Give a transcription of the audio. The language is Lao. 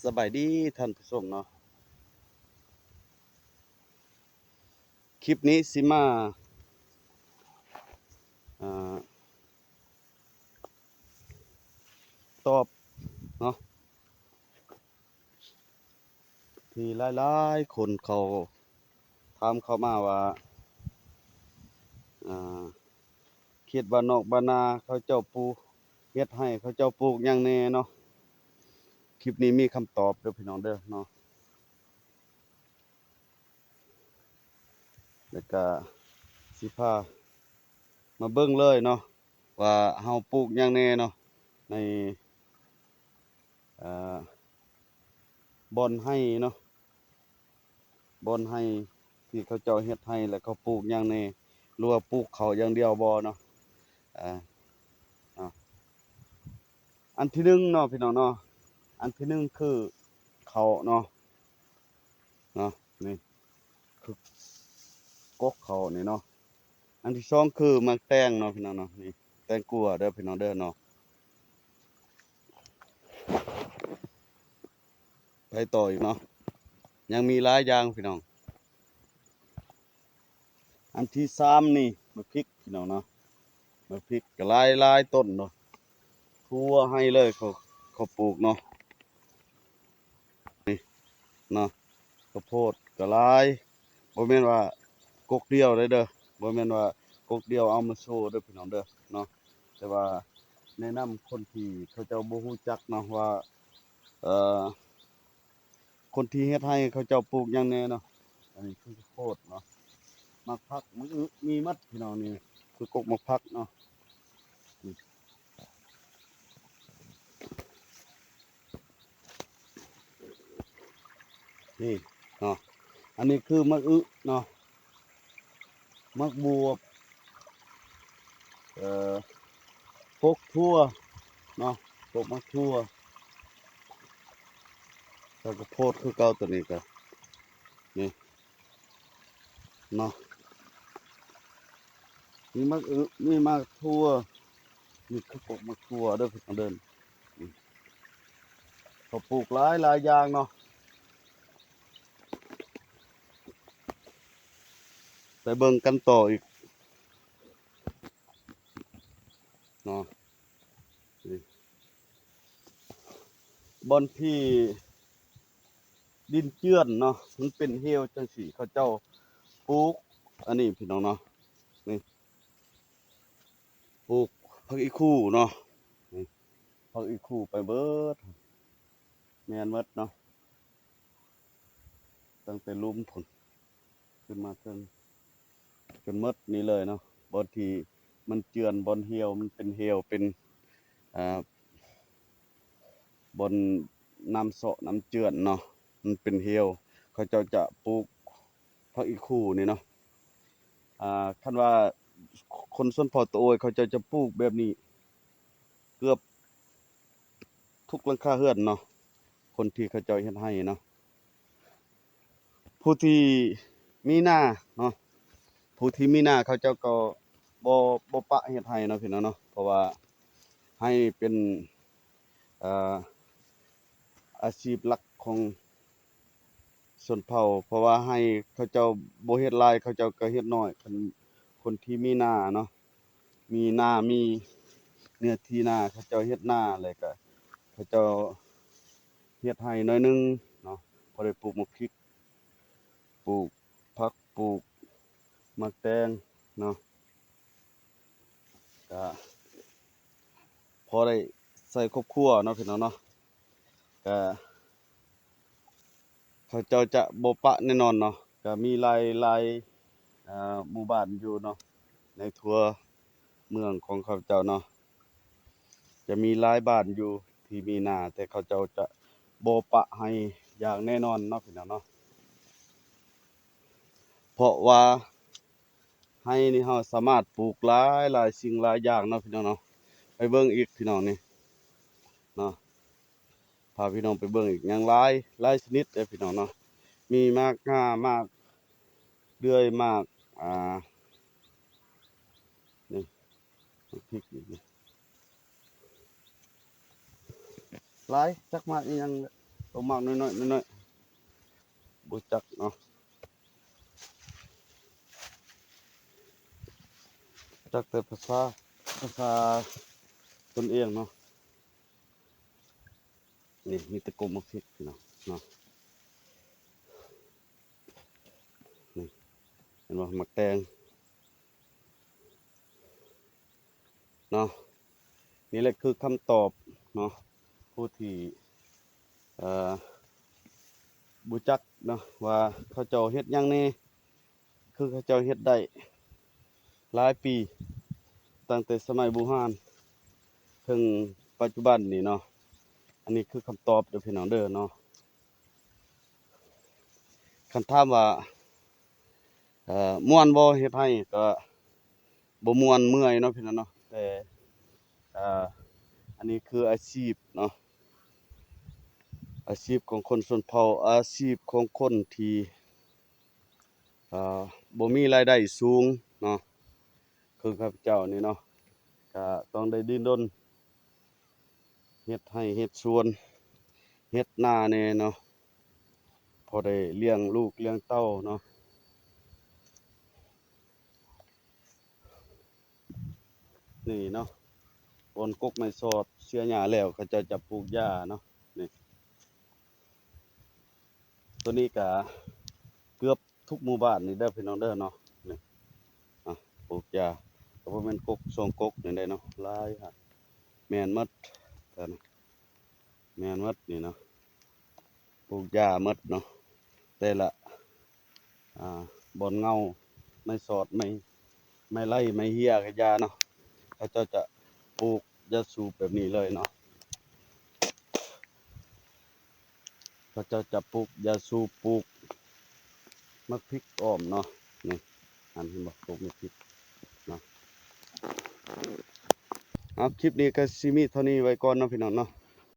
ສະບາຍດີທ່ານຜູ້ຊົມເນາະ, ຄລິບນີ້ຊິມາ ອ່າ ຕອບເນາະ ທີ່ຫຼາຍໆຄົນເຂົາຖາມເຂົ້າມາວ່າ ອ່າ ເຂດບ້ານນອກບ້ານນາເຂົາເຈົ້າປູກ ເຮັດໄຮ່ເຂົາເຈົ້າປູກຫຍັງແດ່ເນາະ. ຄລິບນີ້ມີຄຳຕອບເດີພີ່ນ້ອງເດີເນາະ. ແລ້ວກະຊິພາມາເບິ່ງເລີຍເນາະ ວ່າເຮົາປູກຫຍັງແດ່ເນາະ ໃນ ເອີ ບ່ອນໄຮ່ເນາະ ບ່ອນໄຮ່ທີ່ເຂົາເຈົ້າເຮັດໄຮ່ ແລ້ວເຂົາປູກຫຍັງແດ່ ຫຼືວ່າປູກເຂົ້າຢ່າງດຽວບໍ່ເນາະ. ເອີ ເນາະ ອັນທີໜຶ່ງເນາະພີ່ນ້ອງເນາະ ອັນທີໜຶ່ງຄືເຂົ້າເນາະ ເນາະ ນີ້ຄືກົກເຂົ້ານີ້ເນາະ. ອັນທີສອງຄືໝາກແຕງເນາະພີ່ນ້ອງເນາະ ນີ້ແຕງກວາເດີພີ່ນ້ອງເດີເນາະ. ໄປຕໍ່ອີກເນາະ ຍັງມີຫຼາຍຢ່າງພີ່ນ້ອງ. ອັນທີສາມນີ້ໝາກພິກພີ່ນ້ອງເນາະ ໝາກພິກກໍຫຼາຍໆຕົ້ນເນາະ ທົ່ວໄຮ່ເລີຍເຂົາ ເຂົາປູກເນາະ. ນີ້ເນາະ ເຂົ້າໂພດກໍຫຼາຍ ບໍ່ແມ່ນວ່າກົກດຽວເດີ ບໍ່ແມ່ນວ່າກົກດຽວເອົາມາໂຊເດີພີ່ນ້ອງເດີເນາະ. ແຕ່ວ່າແນະນຳຄົນທີ່ເຂົາເຈົ້າບໍ່ຮູ້ຈັກເນາະວ່າ ເອີ ຄົນທີ່ເຮັດໄຮ່ເຂົາເຈົ້າປູກຫຍັງແດ່ເນາະ. ອັນນີ້ຄືເຂົ້າໂພດເນາະ ໝາກຜັກ ໝາກອຶ ມີໝົດພີ່ນ້ອງ. ນີ້ຄືກົກໝາກຜັກເນາະ ນີ້ເນາະ. ອັນນີ້ຄືໝາກອຶເນາະ ໝາກບວບ ເອີ ກົກຖົ່ວເນາະ ກົກໝາກຖົ່ວ ແລ້ວກໍໂພດຄືເກົ່າ. ຕົວນີ້ກໍນີ້ເນາະ ມີໝາກອຶ ມີໝາກຖົ່ວ ນີ້ຄືກົກໝາກຖົ່ວເດີພີ່ນ້ອງເດີ. ເຂົາປູກຫຼາຍໆຢ່າງເນາະ ໄປເບິ່ງກັນຕໍ່ອີກເນາະ. ນີ້ ບ່ອນທີ່ດິນເຈື່ອນເນາະ ມັນເປັນເຫວຈັ່ງຊີ້ ເຂົາເຈົ້າປູກອັນນີ້ພີ່ນ້ອງເນາະ. ນີ້ ປູກຜັກອີ່ຄູເນາະ ນີ້ ຜັກອີ່ຄູໄປເບິດ ແມ່ນໝົດເນາະ ຕັ້ງແຕ່ລຸ່ມພຸ້ນຂຶ້ນມາເທິງ ຈົນໝົດນີ້ເລີຍເນາະ. ບ່ອນທີ່ມັນເຈື່ອນ ບ່ອນເຫວ ມັນເປັນເຫວ ເປັນ ອ່າ ບ່ອນນ້ຳເຊາະນ້ຳເຈື່ອນເນາະ ມັນເປັນເຫວ ເຂົາເຈົ້າຈະປູກຜັກອີ່ຄູນີ້ເນາະ. ອ່າ ຄັນວ່າຄົນຊົນເຜົ່າຕະໂອຍ ເຂົາເຈົ້າຈະປູກແບບນີ້ເກືອບທຸກຫຼັງຄາເຮືອນເນາະ ຄົນທີ່ເຂົາເຈົ້າເຮັດໄຮ່ເນາະ. ຜູ້ທີ່ມີນາເນາະ ຜູ້ທີ່ມີນາເຂົາເຈົ້າກໍບໍ່ ບໍ່ປະເຮັດໄຮ່ເນາະພີ່ນ້ອງເນາະ ເພາະວ່າໄຮ່ເປັນ ເອີ ອາຊີບຫຼັກຂອງຊົນເຜົ່າ ເພາະວ່າໄຮ່ເຂົາເຈົ້າບໍ່ເຮັດຫຼາຍ ເຂົາເຈົ້າກໍເຮັດໜ້ອຍ. ຄັນຄົນທີ່ມີນາເນາະ ມີນາ ມີເນື້ອທີ່ນາ ເຂົາເຈົ້າເຮັດນາ ແລ້ວກໍເຂົາເຈົ້າເຮັດໄຮ່ໜ້ອຍໜຶ່ງເນາະ ພໍໄດ້ປູກໝາກພິກ ປູກຜັກ ປູກໝາກແຕງເນາະ ກະພໍໄດ້ໃຊ້ຄອບຄົວເນາະພີ່ນ້ອງເນາະ. ກະເຂົາເຈົ້າຈະບໍ່ປະແນ່ນອນເນາະ ກະມີຫຼາຍ ຫຼາຍ ເອີ ໝູ່ບ້ານຢູ່ເນາະ ໃນທົ່ວເມືອງຂອງຂ້າພະເຈົ້າເນາະ ຈະມີຫຼາຍບ້ານຢູ່ທີ່ມີນາ ແຕ່ເຂົາເຈົ້າຈະບໍ່ປະໄຮ່ຢ່າງແນ່ນອນເນາະພີ່ນ້ອງເນາະ. ເພາະວ່າໄຮ່ນີ້ເຮົາສາມາດປູກຫຼາຍ ຫຼາຍສິ່ງຫຼາຍຢ່າງເນາະພີ່ນ້ອງເນາະ. ໄປເບິ່ງອີກພີ່ນ້ອງນີ້ເນາະ ພາພີ່ນ້ອງໄປເບິ່ງອີກ ຍັງຫຼາຍ ຫຼາຍຊະນິດເດ້ພີ່ນ້ອງເນາະ. ມີໝາກງາ ໝາກເດືອຍ ໝາກ ອ່າ ນີ້ ໝາກພິກອີກນີ້ ຫຼາຍ ຈັກໝາກອີ່ຫຍັງ. ຕົວໝາກນ້ອຍໆ ນ້ອຍໆ ບໍ່ຈັກເນາະ ຈັກແຕ່ພາສາ ພາສາຕົນເອງເນາະ. ນີ້ມີແຕ່ກົກໝາກພິກເນາະ ເນາະ ນີ້ເຫັນບໍ່ ໝາກແຕງເນາະ. ນີ້ແຫຼະຄືຄຳຕອບເນາະ ຜູ້ທີ່ ເອີ ບໍ່ຈັກເນາະວ່າເຂົາເຈົ້າເຮັດຫຍັງແດ່ ຄືເຂົາເຈົ້າເຮັດໄດ້ຫຼາຍປີ ຕັ້ງແຕ່ສະໄໝບູຮານເຖິງປັດຈຸບັນນີ້ເນາະ. ອັນນີ້ຄືຄຳຕອບເດີພີ່ນ້ອງເດີເນາະ. ຄັນຖາມວ່າ ເອີ ມ່ວນບໍ່ເຮັດໄຮ່ ກໍບໍ່ມ່ວນ ເມື່ອຍເນາະພີ່ນ້ອງເນາະ ແຕ່ ເອີ ອັນນີ້ຄືອາຊີບເນາະ ອາຊີບຂອງຄົນຊົນເຜົ່າ ອາຊີບຂອງຄົນທີ່ ເອີ ບໍ່ມີລາຍໄດ້ສູງເນາະ ຄືຂ້າພະເຈົ້ານີ້ເນາະ ກະຕ້ອງໄດ້ດີ້ນລົນ ເຮັດໄຮ່ເຮັດສວນ ເຮັດນາແດ່ເນາະ ພໍໄດ້ລ້ຽງລູກລ້ຽງເຕົ້າເນາະ. ນີ້ເນາະ ບ່ອນກົກໄມ້ສອດເສຍຫຍ້າແລ້ວ ເຂົາເຈົ້າຈະປູກຢາເນາະ ນີ້ ໂຕນີ້ກະເກືອບທຸກໝູ່ບ້ານນີ້ເດີພີ່ນ້ອງເດີເນາະ. ນີ້ ອ່ະ ປູກຢາ ກໍບໍ່ແມ່ນກົກສອງກົກນີ້ໄດ໋ເນາະ ຫຼາຍ ແມ່ນໝົດ ແມ່ນໝົດນີ້ເນາະ ປູກຢາໝົດເນາະ ແຕ່ລະ ອ່າ ບ່ອນເຫງົາ ໄມ້ສອດ ໄມ້ ໄມ້ໄລ່ ໄມ້ເຫ້ຍກະຢ່າເນາະ ເຂົາເຈົ້າຈະປູກຢາສູບແບບນີ້ເລີຍເນາະ. ເຂົາເຈົ້າຈະປູກຢາສູບ ປູກໝາກພິກອ້ອມເນາະ. ນີ້ ອັນເຫັນບໍ່ ປູກໝາກພິກເນາະ. ເອົາ ຄລິບນີ້ກໍຊິມີເທົ່ານີ້ໄວ້ກ່ອນເນາະ ພີ່ນ້ອງເນາະ.